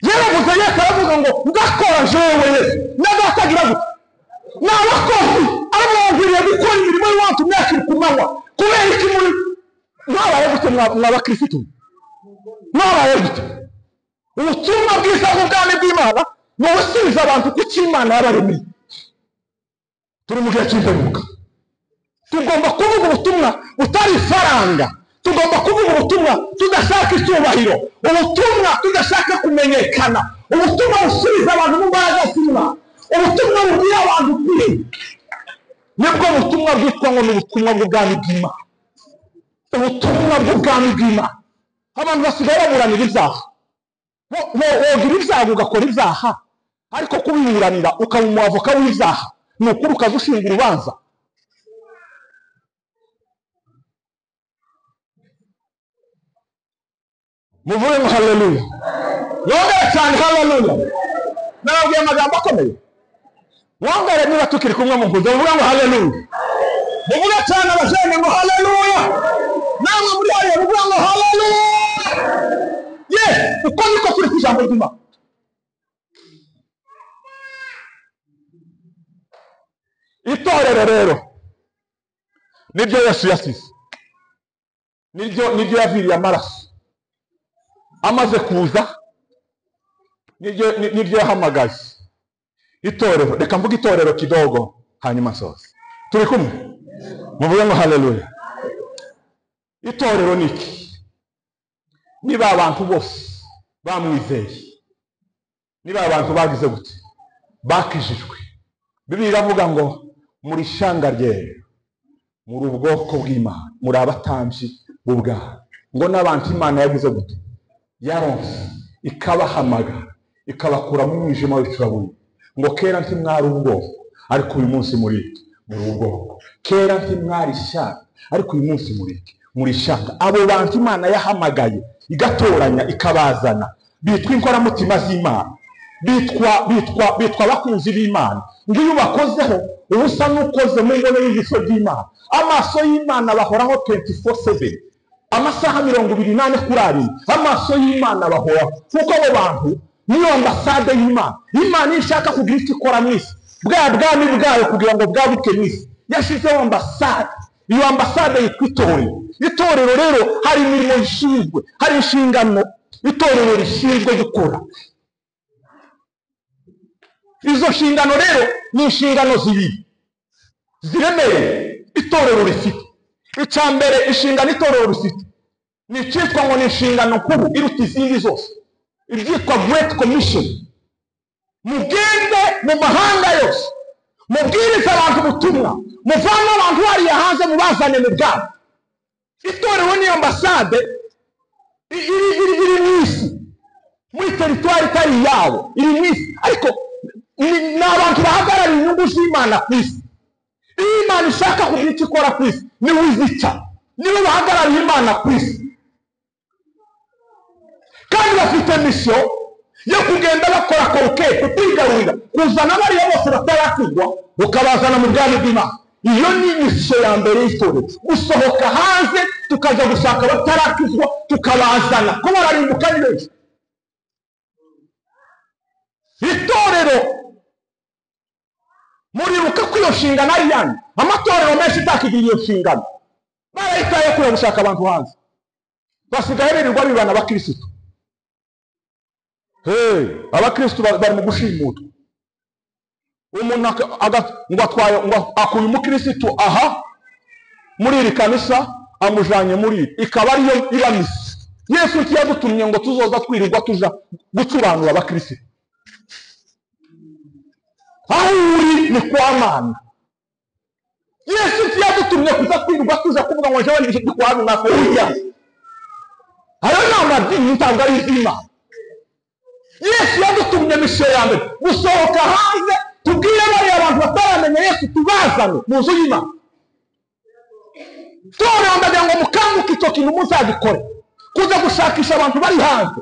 Yaravuze Yesu aravuga ngo ndakora jewe Yesu, n'agatagira gute? Ni abakozi. Aravuga ngo nkwiriye gukora imirimo y'iwacu myaka iri ku manywa. Kubera iki muri mwabaye gute mw'abakirisitu? Mwabaye gute? Ubutumwa bwiza bw'ubwami bw'Imana ni ubusubiza abantu ku cyo Imana yabaremeye. Turi mu gihe cy'imperuka, tugomba kuvuga ubutumwa butari ifaranga, tugomba kuvuga ubutumwa tudashaka icyubahiro, ubutumwa tudashaka kumenyekana, ubutumwa busubiza abantu mu mbaraga z'Imana, ubutumwa bubwira abantu ukuri. Nibwo butumwa bwitwa ngo ni ubutumwa bw'ubwami bw'Imana, ubutumwa bw'ubwami bw'Imana. Abantu basigaye baburanira ibyaha. Wogira ibyaha ugakora ibyaha, ariko kubiburanira ukaba umwavoka w'ibyaha, ni ukuri ukazushinga urubanza. Muvuge ngo haleluya, mwongere cyane haleluya. Nababwiye amagambo akomeye, mwongere niba tukiri kumwe mu nkuzo, muvuge ngo haleluya, muvuge cyane abajene ngo haleluya, namwe muri hariya muvuge ngo haleluya. Yes, uko niko kuri ku ijambo ry'Imana. Itorero rero nibyo Yesu yasize, nibyo yaviriye amaraso amaze kuza, nibyo yahamagaye itorero. Reka mvuge itorero kidogo hanyuma nsoze. Turi kumwe? Muvuge ngo haleluya. Itorero ni iki? Niba abantu bose bamwizeye, niba abantu bagize gute, bakijijwe. Bibiliya iravuga ngo muri shanga ryera, muri ubwoko bw'Imana, muri abatambyi b'ubwami, ngo n'abantu Imana yagize gute, yaronse ikabahamagara, ikabakura mu mwijima w'icuraburindi. Ngo kera ntimwari ubwoko, ariko uyu munsi muri ubwoko. Kera ntimwari ishyanga, ariko uyu munsi muri ishyanga. Abo bantu Imana yahamagaye igatoranya ikabazana, bitwa inkoramutima z'Imana, bitwa abakunzi b'Imana. Ngo iyo ubakozeho uba usa n'ukoze mu ngono y'ijisho ry'Imana. Amaso y'Imana bahoraho 24/7, amasaha 24 kuri 7, amaso y'Imana bahoraho. Kuko abo bantu niyo ambasade y'Imana. Imana iyo ishaka kugira icyo ikora mu isi, bwa bwami bwayo kugira ngo bwaguke mu isi, yashyizeho ambasade. Iyo ambasade yitwa itorero. Itorero rero hari imirimo ishinzwe, hari inshingano itorero rishinzwe gukora. Izo nshingano rero ni inshingano zibiri ziremereye itorero rifite. Icya mbere, inshingano itorero rifite ni icyitwa ngo ni inshingano nkuru iruta izindi zose, ibyitwa Great Commission. Mugende mu mahanga yose, mubwirize abantu ubutumwa, muvane abantu hariya hanze mubazane mu bwami. Itorero ni ambasade iri mu isi, muri teritwari itari iyabo, iri mu isi, ariko ni abantu bahagarariye inyungu z'Imana ku isi. Iyo Imana ishaka kugira icyo ikora ku isi, niwe izica, niwe bahagarariye Imana ku isi. Kandi bafite misiyo yo kugenda bakora conquête, kwigarurira, kuzana bariya bose batarakigwa ukabazana mu bwami bw'Imana. Iyo ni misiyo ya mbere y'itorero, gusohoka hanze tukajya gushaka abatarakizwa tukabazana, ko bararimbuka ni benshi. Itorero muribuka ko iyo nshingano ari yanyu. Amatorero menshi itakigira iyo nshingano, barayitaye kujya gushaka abantu hanze, basigaye birirwa bibana abakirisitu. Abakirisitu bari mu gushimutwa. Umuntu ngo atwaye, ngo akuye umukirisitu aha muri iri kanisa amujanye muri iri, ikaba ariyo iba misi. Yesu ntiyadutumye ngo tuzoza twirirwa tuja gucuranura abakirisitu. Aho uri ni kwa Mana. Yesu ntiyadutumye kuza twirirwa tuja kuvuga ngo jewe ndi kwa runaka. Oya, ayo ni amadini, ntabwo ari iby'Imana. Yesu yadutumye misiyo ya mbere, gusohoka hanze tubwire bariya abantu bataramenya Yesu, tubazane mu nzu y'Imana. Torero ndagira ngo mukanguke icyo kintu muzagikore, kuza gushakisha abantu bari hanze.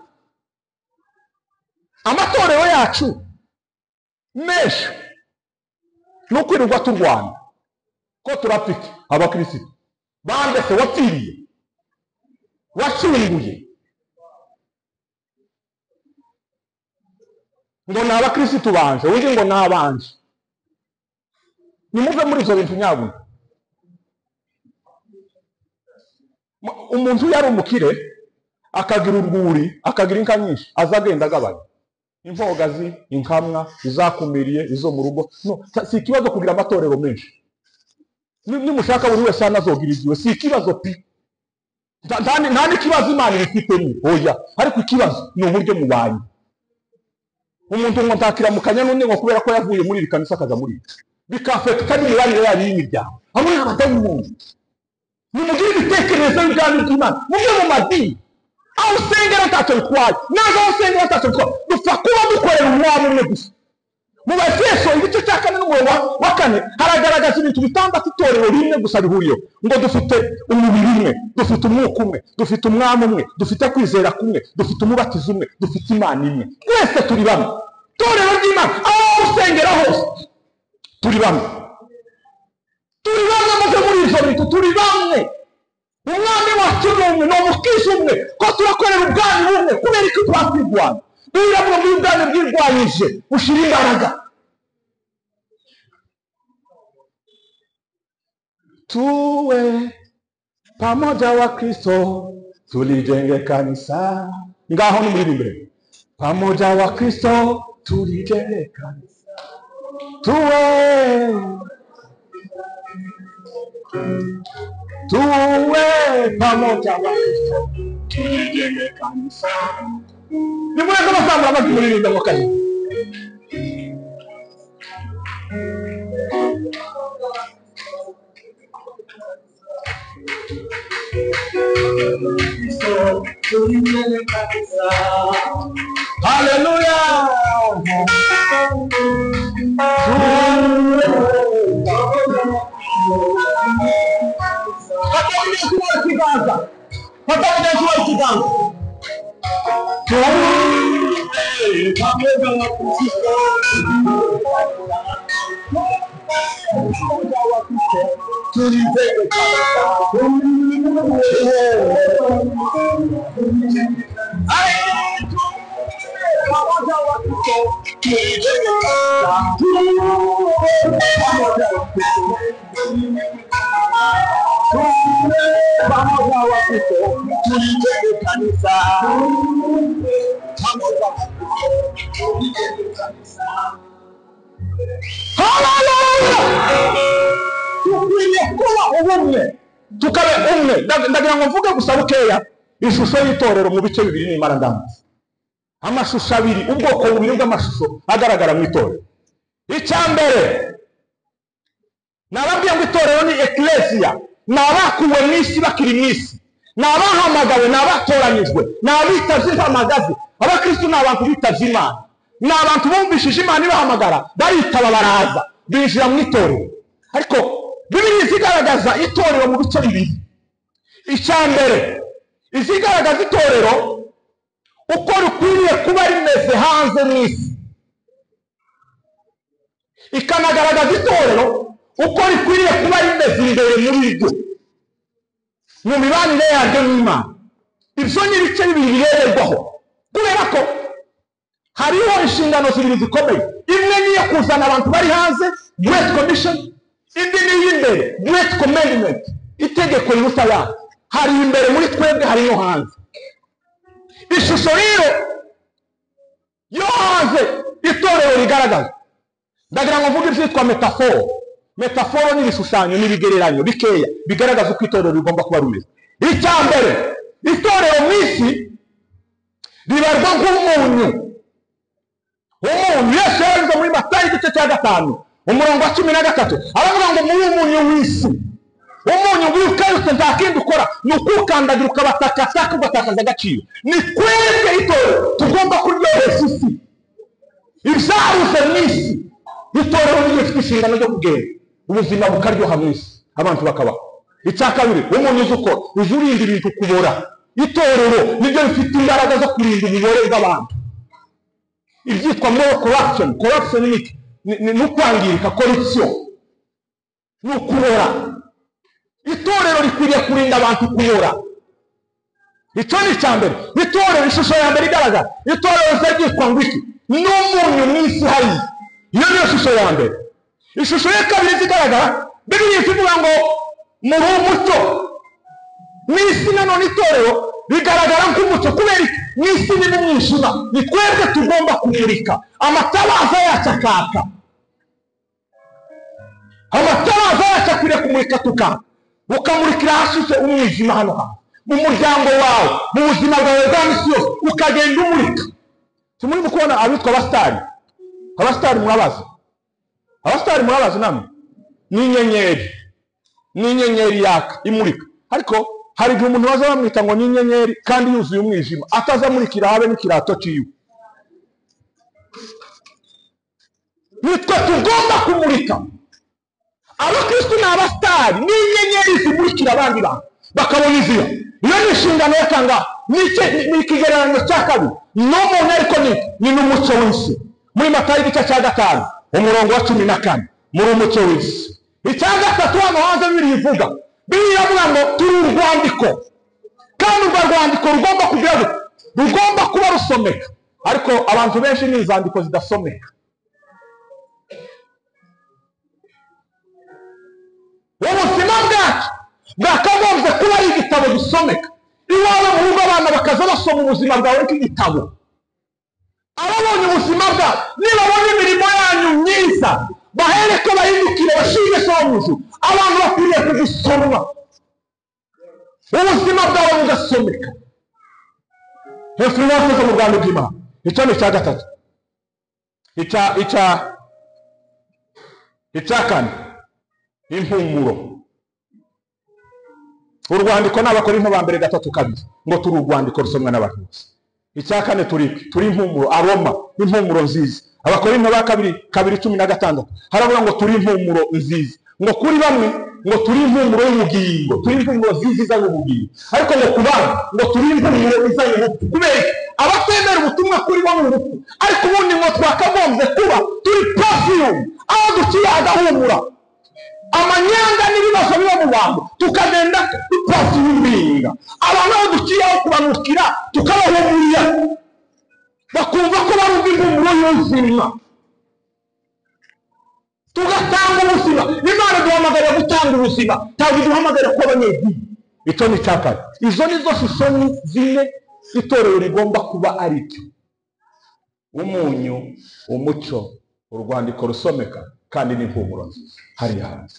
Amatorero yacu menshi ni ukwirirwa turwana ko turafite abakirisitu bande se wapfiriye, wacunguye, ngo ni abakirisitu banje, undi ngo ni abanje. Nimuve muri ibyo bintu nyabuna. Umuntu yari umukire akagira urwuri, akagira inka nyinshi, aza agenda agabanya impogazi, inkamwa, izakumiriye, izo mu rugo. No, si ikibazo kugira amatorero menshi. Nimushaka buri wese anazogira igiwe, si ikibazo pi. Nta n'ikibazo Imana ibifitemo, oya. Ariko ikibazo ni uburyo mubanye. Umuntu ngo ntakiramukanya n'undi ngo kubera ko yavuye muri iri kanisa akaza muri iri, bikafekita n'imibanire yanyu y'imiryango. Hamwe n'abadayimoni, nimugire imitekerereze y'ubwami bw'Imana, muve mu madini. Aho usengera ntacyo bitwaye, nazo aho usengera ntacyo bitwaye, dupfa kuba dukorera umwami umwe gusa. Mu Bafeso igice cya 4 n'umurongo wa 4 haragaragaza ibintu bitandatu itorero rimwe gusa rihuriyeho. Ngo dufite umubiri umwe, dufite umwuka umwe, dufite umwami umwe, dufite kwizera kumwe, dufite umubatizo umwe, dufite Imana imwe. Twese turi bamwe. Itorero ry'Imana aho usengera hose turi bamwe. Turi bamwe muve muri ibyo bintu, turi bamwe. Umwami wacu ni umwe, ni umukiza umwe, ko turakorera ubwami bumwe. Kubera iki twakwirwana? Biravuga ngo ubwami bwirwanyije bushira imbaraga. Tuwe pamoja wa Kristo tulijenge kanisa. Ngaho ni muri imbere. Pamoja wa Kristo tulijenge kanisa. Tuwe pamoja wa Kristo tulijenge kanisa. Nimureke abazamura amajwi muririmbe ngo kane. Haleluya. Fata mugenzi wawe ikiganza. Fata mugenzi wawe ikiganza. Dukwiriye kuba ubumwe, tukabe umwe. Ndagira ngo mvuge gusa bukeya ishusho y'itorero mu bice bibiri n'imara ndamutse. Amashusho abiri, ubwoko bubiri bw'amashusho agaragara mu itorero. Icya mbere nababwiye ngo itorero ni ecclesia, ni abakuwe mu isi bakiri mu isi, ni abahamagawe, ni abatoranyijwe, ni abitavye impamagazi. Abakristo ni abantu bitavye Imana, ni abantu bumvishije Imana ibahamagara, baritaba baraza binjira mu itorero. Ariko Bibiliya izigaragaza itorero mu bice bibiri. Icya mbere izigaragaza itorero uko rikwiriye kuba rimeze hanze mu isi, ikanagaragaza itorero uko rikwiriye kuba rimeze imbere muri ryo mu mibanire yaryo n'Imana. Ibyo ni ibice bibiri bireberwaho, kubera ko hariho inshingano zibiri zikomeye. Imwe ni iyo kuzana abantu bari hanze, great commission, indi ni iy'imbere, great commandment, itegeko riruta ayandi. Hari imbere muri twebwe, hari no hanze. Ishusho rero yo hanze itorero rigaragaza, ndagira ngo mvuge ibyitwa metaforo. Metaforo ni ibishushanyo n'ibigereranyo bikeya bigaragaza uko itorero rigomba kuba rumeze. Icya mbere, itorero mu isi ribarwa nk'umunyu. Umunyu, Yesu yaravuze muri Matayo igice cya 5 umurongo wa 13, aravuga ngo muri umunyu w'isi. Umunyu w'ukarutse nta kindi ukora ni ukukandagira ukabatakataka ugatakaza agaciro. Ni twebwe itorero tugomba kuryohesha isi. Ibyabuze mu isi, itorero ni rifite inshingano zo kugenda ubuzima bukaryoha mu isi, abantu bakabaho. Icya kabiri, umunyu uzi ukora uzi urinda ibintu kubora. Itorero niryo rifite imbaraga zo kurinda ububore bw'abantu. Ibyitwa moral corruption, corruption ni ukwangirika, corruption ni ukubora. Itorero rikwiriye kurinda abantu kubora. Icyo ni icya mbere. Itorero, ishusho ya mbere igaragara, itorero ryitwa ngo iki? Ni umunyu mu isi hariya. Iyo niyo shusho ya mbere. Ishusho ya kabiri igaragara, Bibiliya ivuga ngo muri umucyo mu isi. Nanone itorero rigaragara nk'umucyo, kubera iki? Mu isi ni mu mwijima, ni twebwe tugomba kumurika. Amatabaza yacu akaka, amatabaza yacu akwiriye kumurika tukaka, ukamurikira ahashushe umwijima hano hantu, mu muryango wawe, mu buzima bwawe bwa misi yose, ukagenda umurika. Tumuri kubona abitwa abasitari. Abasitari murabazi, abasitari murabazi namwe, ni inyenyeri, ni inyenyeri yaka imurika. Ariko hari igihe umuntu baza bamwita ngo ni inyenyeri kandi yuzuye umwijima, atazamurikira habe n'ikirato ciwe. Nitwe tugomba kumurika. Abakristo ni abasitari, ni inyenyeri zimurikira abandi bantu bakabona inzira. Iyo ni inshingano ya kangahe? Ni ikigereranyo cya kabiri. N'umuntu ariko ni n'umucyo w'isi. Muri Matayo igice cya 5 umurongo wa 14, muri umucyo w'isi. Icya gatatu hano hanze Bibiliya ivuga, Bibiliya iravuga ngo turi urwandiko, kandi urwo rwandiko rugomba kugira gute? Rugomba kuba rusomeka. Ariko abantu benshi ni inzandiko zidasomeka. Ubuzima bwacu bwakagombye kuba ari igitabo gisomeka. Iwawe mu rugo abana bakaza basoma ubuzima bwawe nk'igitabo. Ababonye ubuzima bwawe, nibabona imirimo yanyu myiza, bahereko bahindukire bashime So wo mu ijuru. Abantu bakwiriye kugusoma, ubuzima bwawe bugasomeka. Influence zo mu bwami bw'Imana. Icyo ni icya gatatu. Icya kane, impumuro. Urwandiko n'Abakorinto ba mbere 3:2 ngo turi urwandiko rusomwa n'abantu bose. Icya kane turi impumuro, aroma, impumuro nziza. Abakorinto ba 2:16 haravuga ngo turi impumuro nziza. Ngo kuri bamwe ngo turi impumuro y'ubugingo, turi impumuro nziza izanye ubugingo, ariko ngo ku bandi ngo turi impumuro izanye urupfu. Kubera iki? Abatemera ubutumwa kuri bo ni urupfu, ariko ubundi ngo twakagombye kuba turi perfume, aho duciye agahumura. Amanyanga n'ibibazo biba mu bantu tukagenda dupafuminga abantu, aho duciye aho kubanukira tukabahumurira, bakumva ko barumva impumuro y'ubuzima, tugatanga ubuzima. Imana iduhamagarira gutanga ubuzima, ntabwo iduhamagarira kuba abanyedini. Icyo ni icya kane. Izo ni zo shusho zine itorero rigomba kuba ari cyo: umunyu, umucyo, urwandiko rusomeka, kandi n'impumuro nziza hariya hanze.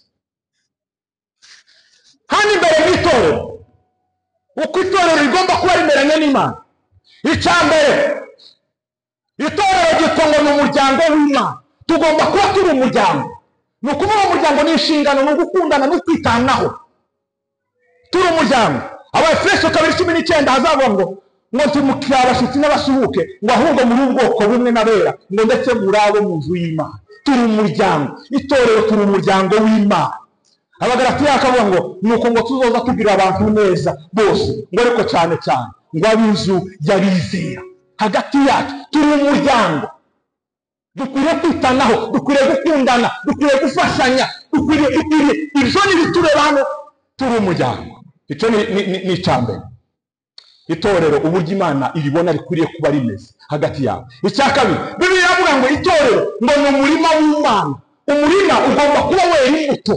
Hano imbere mu itorero, uko itorero rigomba kuba rimeranye n'Imana. Icya mbere, itorero ryitwa ngo ni umuryango w'Imana. Tugomba kuba turi umuryango. Ni ukuvuga umuryango ni inshingano, ni ugukundana, ni ukwitanaho. Turi umuryango. Abaefeso 2:19 hazavuga ngo ntimukire abashyitsi n'abasuhuke, ngo ahubwo muri ubwoko bumwe n'abera, ngo ndetse muri abo mu nzu y'Imana. Turi umuryango. Itorero turi umuryango w'Imana. Abagalatiya akavuga ngo nuko ngo tuzoza tugira abantu neza bose, ngo ariko cyane cyane ngo ab'inzu y'abizera. Hagati yacu turi umuryango. Dukwiriye kwitanaho, dukwiriye gukundana, dukwiriye gufashanya, dukwiriye ibyo n'ibitureba hano. Turi umuryango. Icyo ni icya mbere. Itorero uburyo Imana iribona rikwiriye kuba rimeze hagati yabo. Icya kabiri, Bibiliya iravuga ngo itorero ngo ni umurima w'Imana. Umurima ugomba kuba wera imbuto.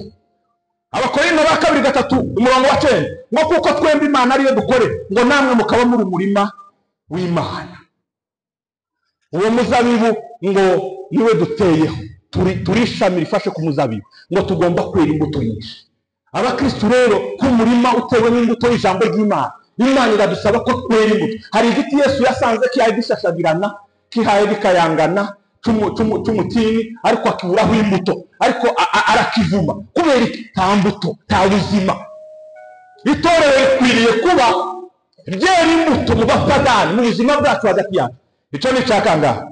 Abakorinto ba 2:3 umurongo wa 9 ngo kuko twembi Imana ariyo dukore, ngo namwe mukaba muri umurima w'Imana. Uwo muzabibu ngo niwe duteyeho, turi ishami rifashe ku muzabibu, ngo tugomba kwera imbuto nyinshi. Abakristo rero ku murima utewe n'imbuto y'ijambo ry'Imana, Imana iradusaba ko twera imbuto. Hari igiti Yesu yasanze kihaye gishashagirana, kihaye gikayangana cy'umutini, ariko akiburaho imbuto, ariko arakivuma. Kubera iki? Nta mbuto, nta buzima. Itorero rikwiriye kuba ryera imbuto mu bapagani, mu buzima bwacu hagati yacu. Icyo ni icya kangahe?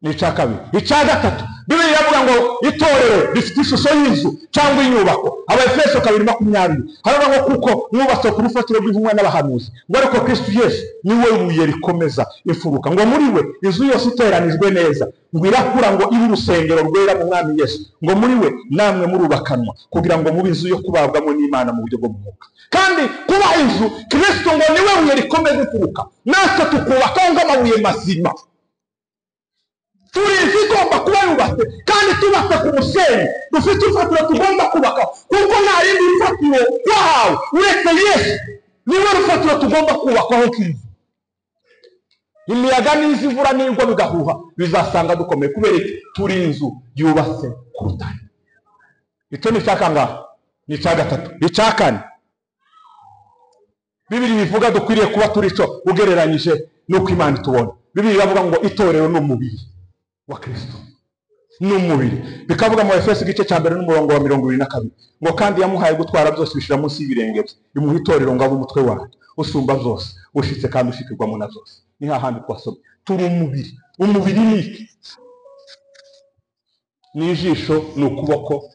Ni icya kabiri. Icya gatatu, Bibiliya iravuga ngo itorero rifite ishusho y'inzu cyangwa inyubako. Abaefeso 2:20 haravuga ngo kuko mwubatse ku rufatiro rw'intumwa n'abahanuzi, ngo ariko Kristo Yesu niwe buye rikomeza imfuruka, ngo muri we inzu yose iteranijwe neza ngo irakura ngo ibe urusengero rwera mu Mwami Yesu, ngo muri we namwe murubakanwa kugira ngo mube inzu yo kubabwamo n'Imana mu buryo bwo mu mwuka. Kandi kuba inzu, Kristo ngo niwe buye rikomeza imfuruka, natwe tukubakaho nk'amabuye mazima. Turi inzu igomba kuba yubatse kandi tubatse ku musenyi, dufite urufatiro tugomba kubaka, kuko nta rindi rufatiro twahawe uretse Yesu. Niwe rufatiro tugomba kubakaho nk'inzu. Imiyaga n'izi, imvura n'ingwa bigahuha, bizasanga dukomeye. Kubera iki? Turi inzu yubatse ku rutare. Icyo ni icya kangahe? Ni icya gatatu. Icya kane, Bibiliya ivuga dukwiriye kuba turi cyo ugereranyije n'uko Imana itubona. Bibiliya iravuga ngo itorero ni umubiri wa Kristo, ni umubiri. Bikavuga mu Efeso igice cya 1 n'umurongo wa 22 ngo kandi yamuhaye gutwara byose bishira munsi y'ibirenge bye, imuha itorero ngo abe umutwe wayo usumba byose, ushitse kandi ushikirwamo na byose. Ni hahandi twasomye. Turi umubiri. Umubiri ni iki? Ni ijisho, ni ukuboko,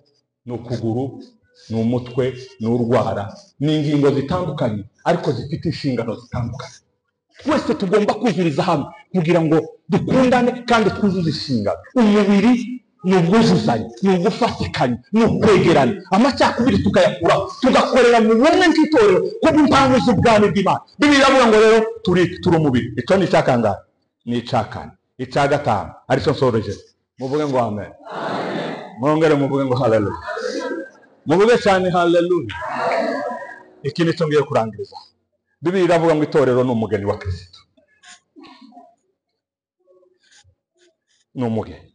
ni ukuguru, ni umutwe, ni urwara, ni ingingo zitandukanye ariko zifite inshingano zitandukanye. Twese tugomba kuzuriza hamwe kugira ngo dukundane kandi twuzuze inshingano. Umubiri ni ubwuzuzanye, ni ugufatikanya, ni ukwegerana. Amacakubiri tukayakuraho, tugakorera mu bumwe nk'itorero kubw'impamvu z'ubwami bw'Imana. Bibiliya iravuga ngo rero turi umubiri. Icyo ni icya kangahe? Ni icya kane. Icya gatanu aricyo nsoreje. Muvuge ngo amen. Mwongere muvuge ngo haleluya. Muvuge cyane haleluya. Iki nicyo ngiye kurangiriza. Bibiliya iravuga ngo itorero ni umugeni wa Kristo. Ni umugeni.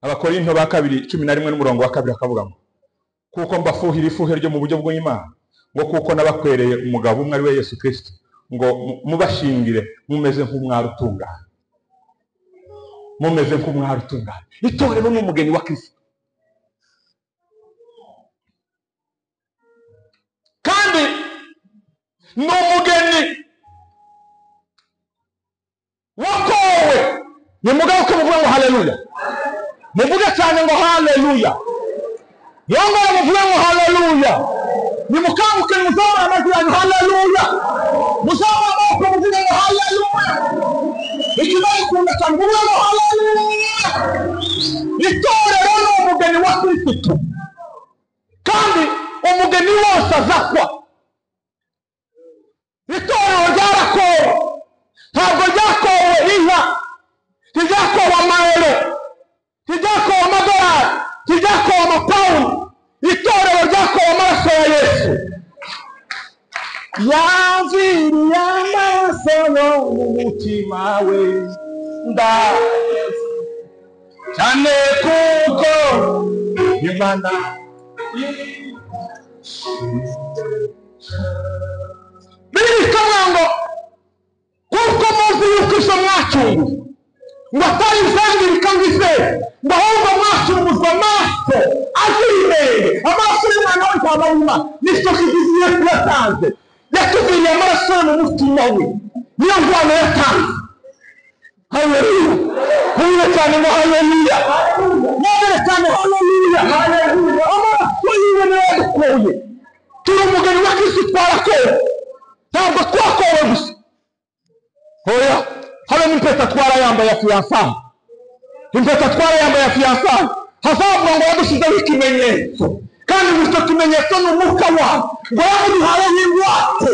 Abakorinto ba 2:11 n'umurongo wa 2 akavuga ngo kuko mbafuhira ifuhe ryo mu buryo bw'Imana, ngo kuko nabakwereye umugabo umwe ari we Yesu Kristo, ngo mubashingire mumeze nk'umwari utunganye. Mumeze nk'umwari utunganye. Itorero ni umugeni wa Kristo. Kandi Ni umugeni wakowe. Nimugaruke muvuge ngo haleluya. Muvuge cyane ngo haleluya. Mwongere muvuge ngo haleluya. Nimukanguke muzamure amajwi yanyu haleluya. Muzamure amaboko muvuge ngo haleluya. Ikibakunda cyane muvuge ngo haleluya. Itorero ni umugeni wa Kristo, kandi umugeni wose azakwa. Itorero ryarakowe, ntabwo ryakowe inka, ntiryakowe amayero, ntiryakowe amadolari, ntiryakowe amapawundi. Itorero ryakowe amaraso ya Yesu. Yamviriye amaso yo mu mutima we ndazi cyane, kuko Imana biri ngo kuko muzi yuko ibyo mwacunguwe ngo atari ibyangirika ngo izere, ngo ahubwo mwacunguzwa amaso azira inenge, amaraso y'umwana w'intama w'Imana. Nicyo kiguzi Yesu yatanze, yatuviriye amaraso yo mu mutima we, niyo ngwano yatanze. Haleluya! Muvuge cyane ngo haleluya! Mwongere cyane haleluya! Amaraso yiwe niyo yadukuye. Turi umugeni wa Kristo, twarakowe. Ntabwo twakowe gusa, hoya, habe n'impeta twarayambaye ya fiançailles. Impeta twarayambaye ya fiançailles, hazavuga ngo yadushyizeho ikimenyetso, kandi ngo icyo kimenyetso ni umwuka wawe, ngo yamuduhayeho ingwate,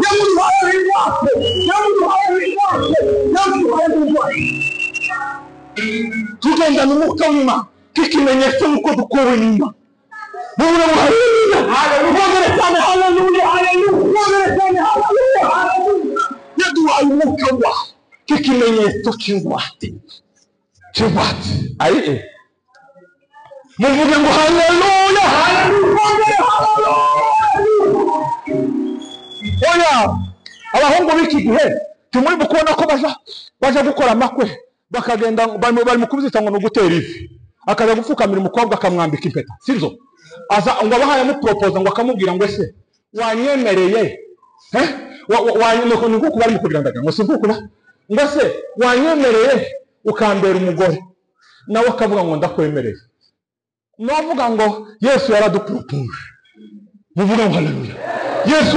yamuduhayeho ingwate, yamuduhayeho ingwate, yamuduhayeho ingwate. Tugendana umwuka w'Imana nk'ikimenyetso y'uko dukowe n'Imana. Muvuge ngo haleluya! Mwongere cyane haleluya! Mwongere cyane haleluya! Yaduhaye umwuka wawe nk'ikimenyetso cy'ingwate, cy'ingwate. Ayi, muvuge ngo haleluya! Mwongere haleluya! Oya, abahungu b'iki gihe tumuri kubona ko baja gukora amakwe, bakagenda bari mu kubyita ngo ni ugutera ivi, akaza gupfukamira umukobwa akamwambika impeta, sibyo? Aza ngo abahaye amuporopoza, ngo akamubwira ngo ese wanyemereye, eh ni nkuko bari mu kugira ndaga ngo si nkuko ngo se wanyemereye ukambera umugore, nawe akavuga ngo ndakwemereye. Navuga ngo Yesu yaraduporopoje. Muvuga ngo haleluya. Yesu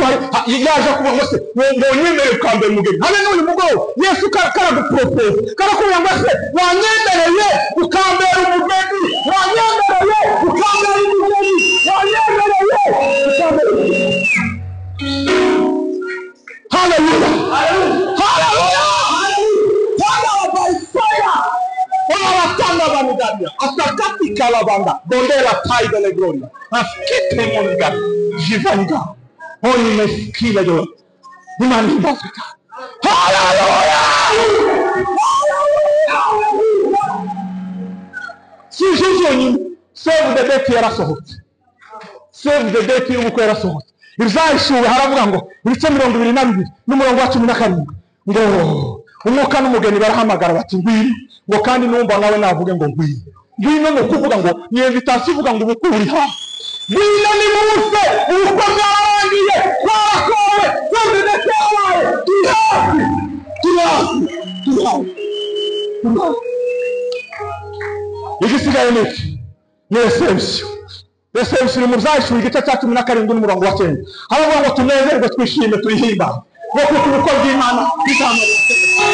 yaje kuvuga ngo se ngo wanyemereye ukambera umugeni. Habe n'uyu mugoroba Yesu karaguporopoza, karakubwira ngo se wanyemereye ukambera umugeni, wanyemereye ukambera umugeni, wanyemereye ukambera umugeni. Haleluya! Haleluya! Fire by fire! Olatanga banigabia, asakati kalabanda, bondela taida le gloria, askite monigabia, jivanga, oni meskile do, imani basika. Haleluya! Haleluya! Si Jésus save the date yarasohotse, save the date y'ubukwe yarasohotse. Ibyahishuwe haravuga ngo ibice 22 n'umurongo wa 17 ngo umwuka n'umugeni barahamagara bati ngwino, ngo kandi numva nawe navuge ngo ngwino. Ngwino ni ukuvuga ngo ni invitation ivuga ngo ubukwe buri hafi. Ngwino ni muze, ubukwe bwarangiye, twarakowe, save the date yabaye, turi hafi, turi hafi, turi hafi, turi hafi. Igisigaye ni iki? Ni reception. Reception mu byahishuwe igice cya 17 n'umurongo wa 9 haravuga ngo tunezerwe twishime tuyihimbaze, ngo kuko ubukwe bw'Imana buzamara.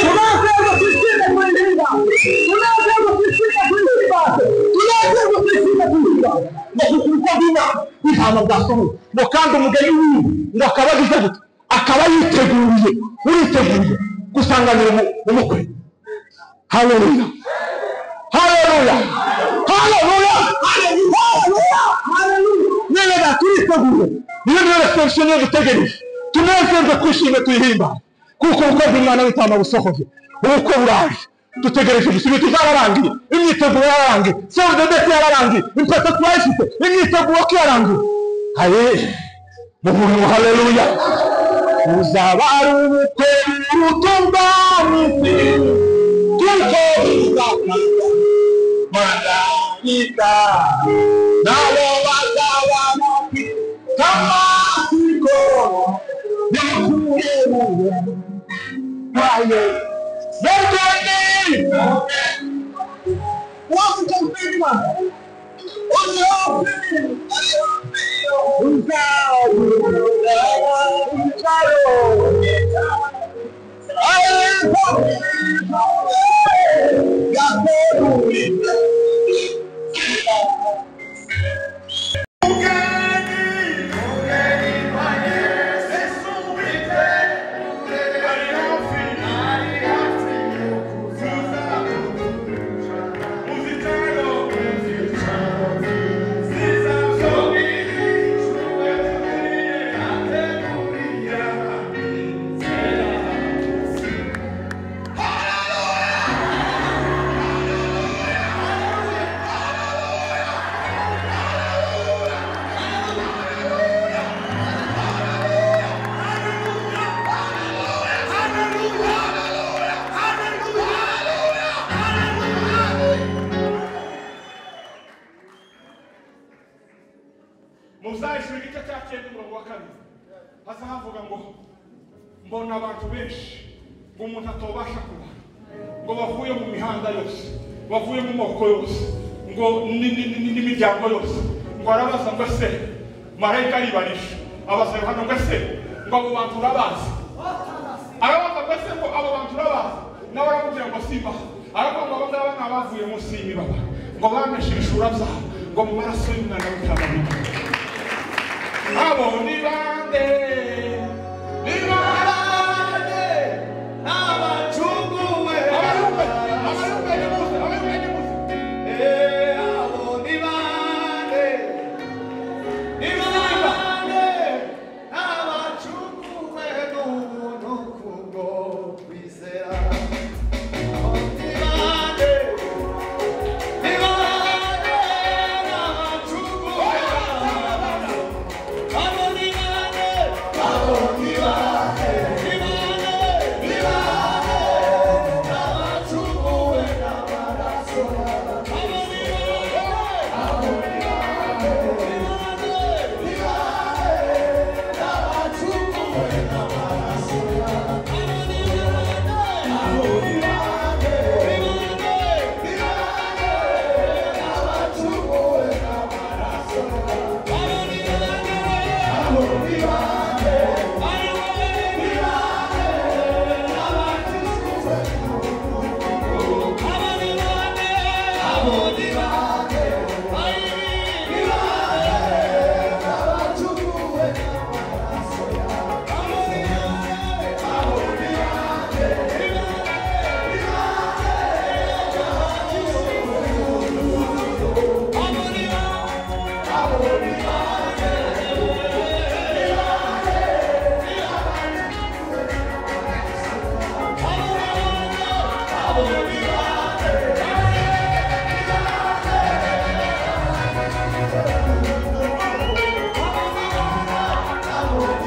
Tunezerwe twishime tuyihimbaze, tunezerwe twishime tuyihimbaze, tunezerwe twishime tuyihimbaze, ngo kuko ubukwe bw'Imana buzamara bwasohoye, ngo kandi umugeni wiwe ngo akaba agize gute, akaba yiteguye, uriteguye gusanganira umukwe. Haleluya! Haleluya! Haleluya! Haleluya! Niba turiteguye, niyo niyo reception yo dutegereje. Tunezerwe twishime tuyihimbaze, kuko ubukwe bw'Imana w'intama busohoye, ubukwe buraje. Dutegereje gusa ibintu byararangiye, imyiteguro yararangiye, save the date yararangiye, impeta turayifite, imyiteguro ko yarangiye. Aye, muvuge ngo haleluya! Uzaba ari ubukwe buruta ubw'isi, kuko uzaba marayika nabo bazaba bafite amatsiko yo Mbona abantu benshi ngo umuntu atobasha kuba ngo bavuye mu mihanda yose, bavuye mu moko yose, ngo n'imiryango yose, ngo arabaza ngo ese marayika aribarisha abaza Yohana ngo ese ngo abo bantu urabazi, arabaza ngo ese ngo abo bantu urabazi, nawe aramubwira ngo simba, aravuga ngo abo ngabo ni abavuye munsi y'imibaba, ngo bameshe ibishura byabo ngo mu maraso y'umwana w'intama. Abo ni bande?